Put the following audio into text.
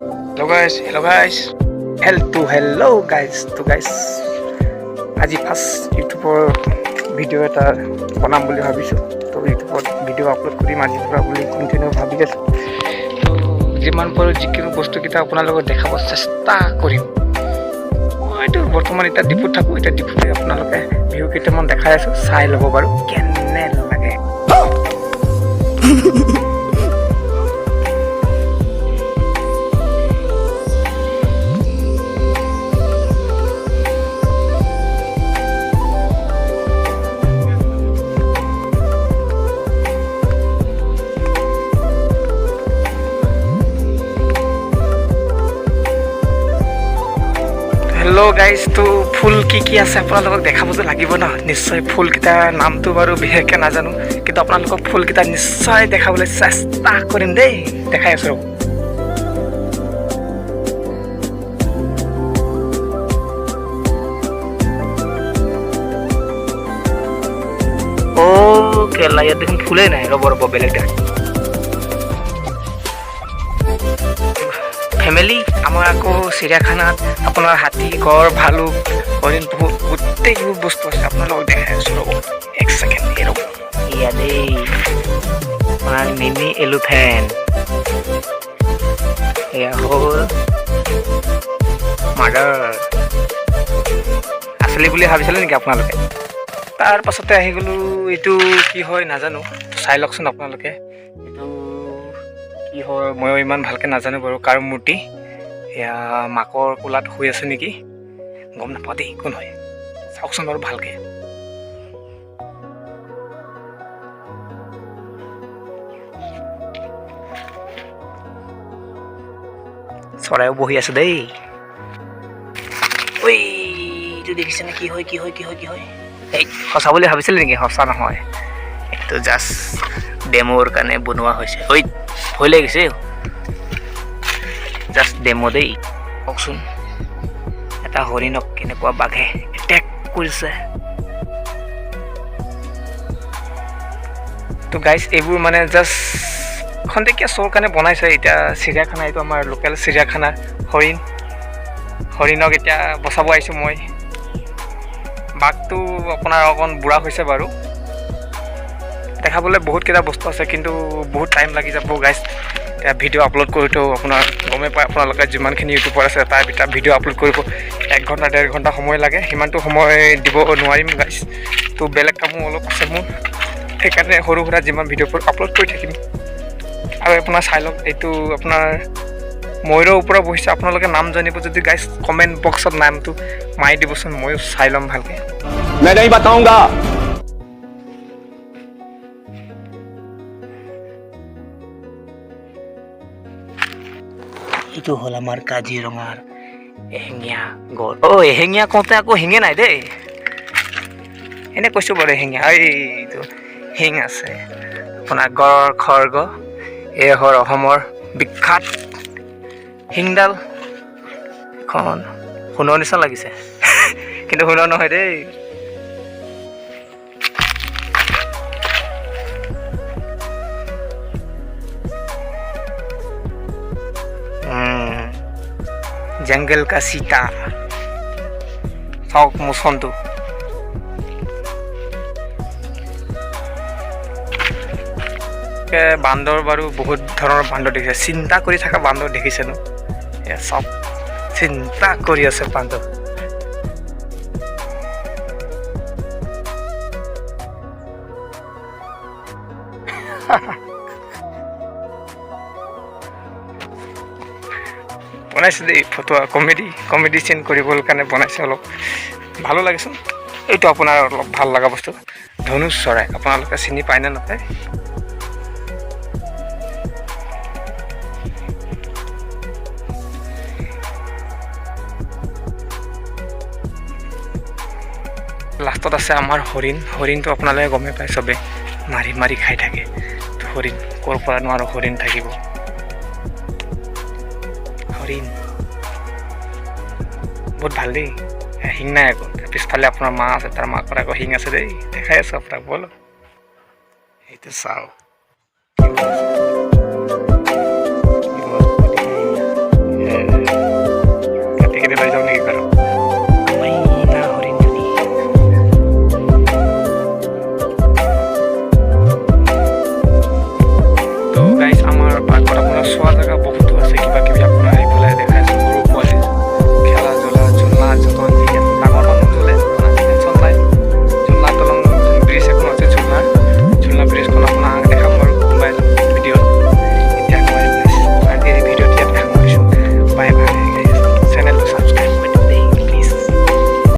Hello guys, hello guys, hello, hello guys. তো guys, আজি first ইউটিউবৰ ভিডিঅ' এটা বনাম বুলি ভাবিছোঁ। তো ইউটিউবত ভিডিঅ' আপলোড কৰিম আজিৰ পৰা বুলি কণ্টিনিউ ভাবি আছোঁ। তো যিমান পাৰোঁ যিকোনো বস্তুকেইটা আপোনালোকক দেখাব চেষ্টা কৰিম। মইতো বৰ্তমান এতিয়া ডিপুত থাকোঁ। এতিয়া ডিপুতে আপোনালোকে ভিউ কেইটামান দেখাই আছোঁ, চাই ল'ব বাৰু কেনে লাগে। হেল্ল' গাইজ, তো ফুল কি কি আছে আপোনালোকক দেখাবতো লাগিব ন? নিশ্চয় ফুলকেইটাৰ নামটো বাৰু বিশেষকৈ নাজানো, কিন্তু আপোনালোকক ফুলকেইটা নিশ্চয় দেখাবলৈ চেষ্টা কৰিম দেই। দেখাই আছোঁ, ৰ'ব। অ' কেলা, ইয়াত দেখোন ফুলেই নাই। ৰ'ব ৰ'ব, বেলেগ দেখ। ফেমিলি আমাৰ আকৌ চিৰিয়াখানাত আপোনাৰ হাতী, গড়, ভালুক, হৰিণ, বহুত গোটেইবোৰ বস্তু আছে। আপোনালোকক দেখাই আছোঁ, ৰ'ব এক ছেকেণ্ড। এই ৰ'ব, এয়া দেই আপোনাৰ মিনি এলিফেণ্ট। এয়া হ'ল মাদাৰ। আচলি বুলি ভাবিছিলে নেকি আপোনালোকে? তাৰ পাছতে আহি গ'লোঁ, এইটো কি হয় নাজানো, চাই লওকচোন আপোনালোকে। এইটো কি হয় ময়ো ইমান ভালকৈ নাজানো বাৰু। কাৰ মূৰ্তি? এয়া মাকৰ কোলাত শুই আছে নেকি, গম নাপাওঁ দেই কোন হয়। চাওকচোন বাৰু ভালকৈ। চৰাইও বহি আছে দেই। ঐ, এইটো দেখিছেনে? কি হয়, কি হয়, কি হয়, কি হয়? এই সঁচা বুলি ভাবিছিলে নেকি? সঁচা নহয়, এইটো জাষ্ট ডেম'ৰ কাৰণে বনোৱা হৈছে। ঐ, ভয় লাগিছে। জাষ্ট ডেম' দেই। কওকচোন, এটা হৰিণক কেনেকুৱা বাঘে এটেক কৰিছে। তো গাইজ, এইবোৰ মানে জাষ্ট খন্তেকীয়া শ্ব'ৰ কাৰণে বনাইছে। এতিয়া চিৰিয়াখানা, এইটো আমাৰ লোকেল চিৰিয়াখানা। হৰিণ, হৰিণক এতিয়া বচাব আহিছোঁ মই। বাঘটো আপোনাৰ অকণ বুঢ়া হৈছে বাৰু। দেখাবলৈ বহুতকেইটা বস্তু আছে, কিন্তু বহুত টাইম লাগি যাব গাইজ। এতিয়া ভিডিঅ' আপলোড কৰোঁতেও আপোনাৰ গমেই পায় আপোনালোকে, যিমানখিনি ইউটিউবাৰ আছে তাৰ ভিতৰত ভিডিঅ' আপলোড কৰিব 1 ঘণ্টা 1.5 ঘণ্টা সময় লাগে। সিমানটো সময় দিব নোৱাৰিম গাইজ। তো বেলেগ কামো অলপ আছে মোৰ, সেইকাৰণে সৰু সুৰা যিমান ভিডিঅ'বোৰ আপলোড কৰি থাকিম। আৰু আপোনাৰ চাই লওক, এইটো আপোনাৰ ময়ূৰৰ ওপৰত বহিছে। আপোনালোকে নাম জানিব যদি গাইজ, কমেণ্ট বক্সত নামটো মাৰি দিবচোন, ময়ো চাই ল'ম ভালকৈ। मैं नहीं बताऊंगा। এইটো হ'ল আমাৰ কাজিৰঙাৰ এশিঙীয়া গড়। অ', এশিঙীয়া কওঁতে আকৌ শিঙে নাই দেই, এনে কৈছোঁ বাৰু। এশিঙীয়া, এইটো শিং আছে আপোনাৰ গড়ৰ খৰ্গ। এই হ'ল অসমৰ বিখ্যাত শিংডাল। এখন সোণৰ নিচিনা লাগিছে, কিন্তু সোণৰ নহয় দেই। জংগল কা সীতা। চাওক মোচনটো। বান্দৰ বাৰু বহুত ধৰণৰ বান্দৰ দেখিছে। চিন্তা কৰি থকা বান্দৰ দেখিছে ন? এয়া চব চিন্তা কৰি আছে বান্দৰ। বনাইছে দেই ফটোৱা কমেডি, কমেডি চিন কৰিবৰ কাৰণে বনাইছে। অলপ ভালো লাগেচোন। এইটো আপোনাৰ অলপ ভাল লগা বস্তু, ধনুষ চৰাই। আপোনালোকে চিনি পায়নে নাপায়? লাষ্টত আছে আমাৰ হৰিণ। হৰিণটো আপোনালোকে গমেই পায়, চবে মাৰি মাৰি খাই থাকে। তো হৰিণ ক'ৰ পৰানো আৰু হৰিণ থাকিব? হৰিণ বহুত ভাল দেই। শিং নাই আকৌ। পিছফালে আপোনাৰ মা আছে, তাৰ মাকৰ আকৌ শিং আছে দেই। দেখাই আছোঁ আপোনাক, ব'লক। এইটো চাওক।